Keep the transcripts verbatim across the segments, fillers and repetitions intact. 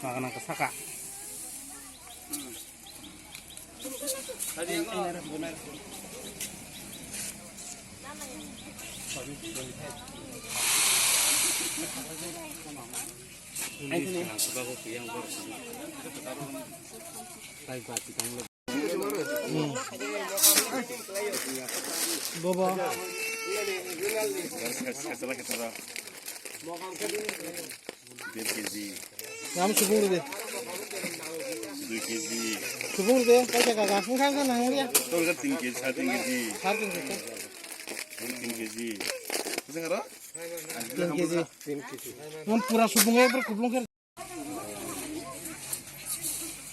Magana ka saka. Bobo. Dear K G. Ram subung de. Dui K G. Subung de, kaisa kaka. Engkha, engkha, nang dia. Tol ka tin K G, sar tin K G. Sar tin K G. Tin K G. Bisa ngaro? Tin K G. Tin K G. Ngam pura subung ekbar kublung khe.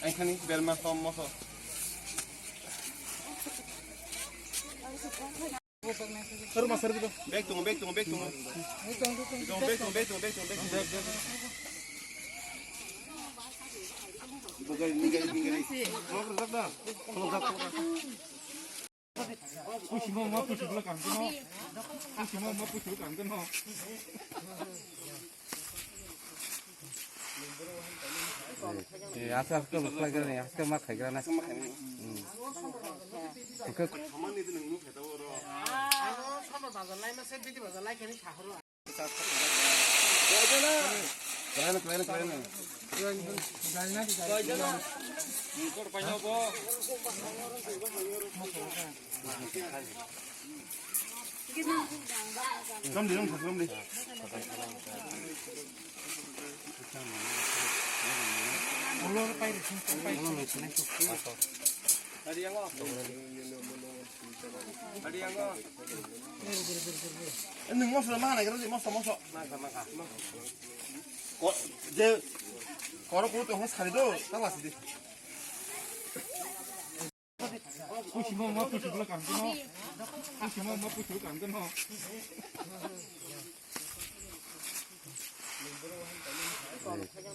Ai khani belma som moso. Bag tongo, bag tongo, bag tongo. Bag tongo, bag tongo, bag tongo, bag tongo. Eh, aste aste bwkhlai gra ni, aste ma khai gra na. Hmm. Oke. Rom di, rom di, rom di. Nwng moso ma nai gra di, moso, moso. Ko-, je, koro kuru tong sari do, ta lasi di. Pusi mo, mo pusi bula kam kono. Pusi mo, mo pusi bula kam kono.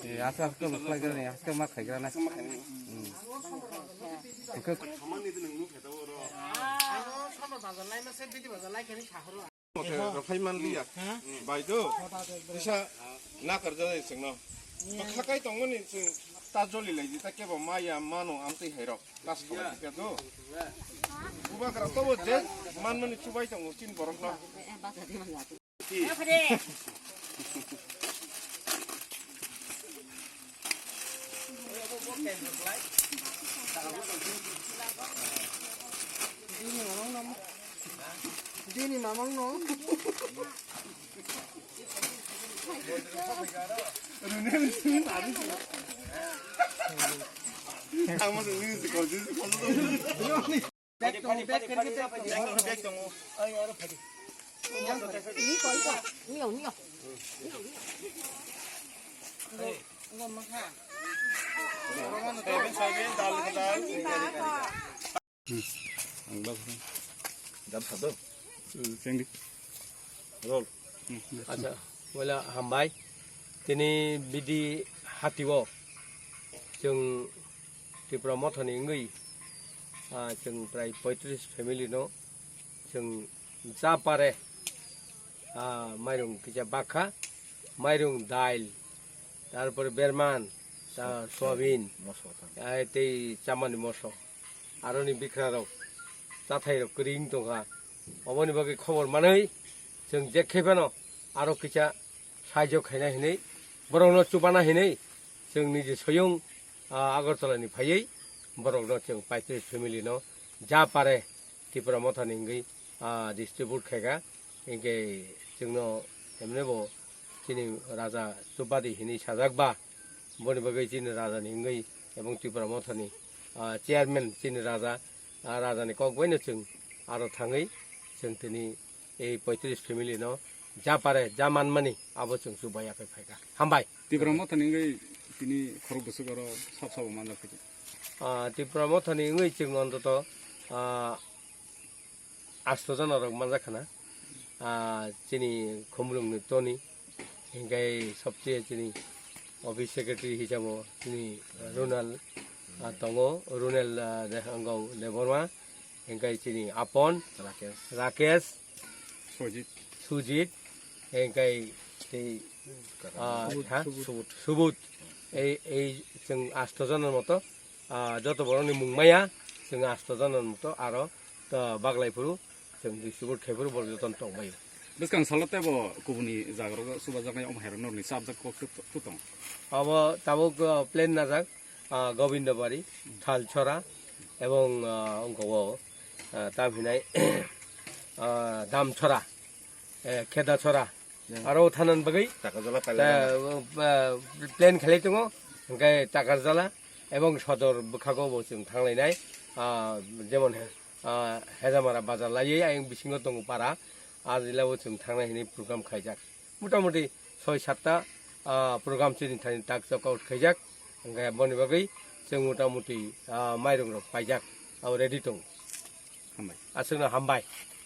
Eh, aste aste bwkhlai gra ni, aste ma khai gra na. Hmm. Oke. Mothe rwphai man liya. Bai do. Kisa nakar jani chwngno. Bwkha kai tongmani chwng ta joli lai di, ta kebo maya mano amtwi hai rok. Tas kholai di khe do. Bubagra tobo je manmani chubai tongo chini borok no. Bini mamang no. Ang masuk ini sekolah, sekolah. Bag tongo, bag khe khe tongo. Bag tongo. Ni koi ko, ni yo, ni yo. Ngo, ngo ma kha. Soybean, soybean, dal, dal. Ang bak. Dal sado. Chengdi. Roll. Acha, wala hambai. Tini bidi hatio. Chwng Tipra Mothani wngwi, ah, chwng prai poitris family no chwng ja pare, ah, mairung kisa bakha, mairung dail, tarpore berman, ta soybean, moso ta. Ah, tei chamani moso, aroni bikra rok, chathai rok kwrwi wng tongkha, oboni bagwi khobor manwi chwng je khe phano aro kisa saijo khaina hinwi, borokno chubana hinwi, chwng niji soyung, ah, Agartala ni phaiwi, borokno chwng paitris family no ja pare Tipra Mothani wngwi, ah, distribute khaikha. Hinkhe chwngno emne bo chini raja chubadi hinwi sajak ba, boni bagwi chini raja ni wngwi ebong Tipra Mothani, ah, chairman chini raja, ah, raja ni kok baino chwng aro thangwi chwng tini ei poitris family no ja pare, ja manmani abo chwng chubai yaphai phaikha. Hambai. Tipra Mothani wngwi tini khorok bwswk oro sab sabo manjak phaikha. Ah, Tipra Mothani wngwi chwng ontoto, ah, asto jona rok manjak khana. Ah, chini Khumulwng ni Tony, Hingkai sobse chini office secretary hisabo chini Runal, ah, tongo, Runal, ah, de-, wngkha Debbarma, hingkai chini Apon, Rakesh. Rakesh, Sujit. Sujit, hingkai tei, ah, Subut, ha? Subut. Subut. Subut. Ei, ei chwng asto jona moto, ah, joto borokni mung maya, chwng asto jona moto aro, ah, baglai phuru. Chwng distributor khe phuru borok jotono tongbaio. Bwskang salo teibo kubuni jagarok chubajaknai omo hairok norni chabjak kok tu, tu tong. Abo tabuk, ah, plan najak, ah, Gobindabari, Thalchora, ebong, ah, wngkha o, ah, tam hinai, ah, Damchora, eh, Khedachora. Aro thanan bagwi, Takarjala ta, pailai. Ah, plan khlai tongo, hingke Takarjala ebong Sodor bwkhago bo chwng thanglainai, ah, jemon, ah, Hejamara bazar laiwi ayang bisingo tongo para, ah, jilao chwng thangnai hinwi program khaijak. Motamuti soi satta, ah, program chini thani tak chok out khaijak, hingke boni bagwi chwng motamuti, ah, mairung rok paijak, abo ready tongo. Hambai. Aswkno hambai.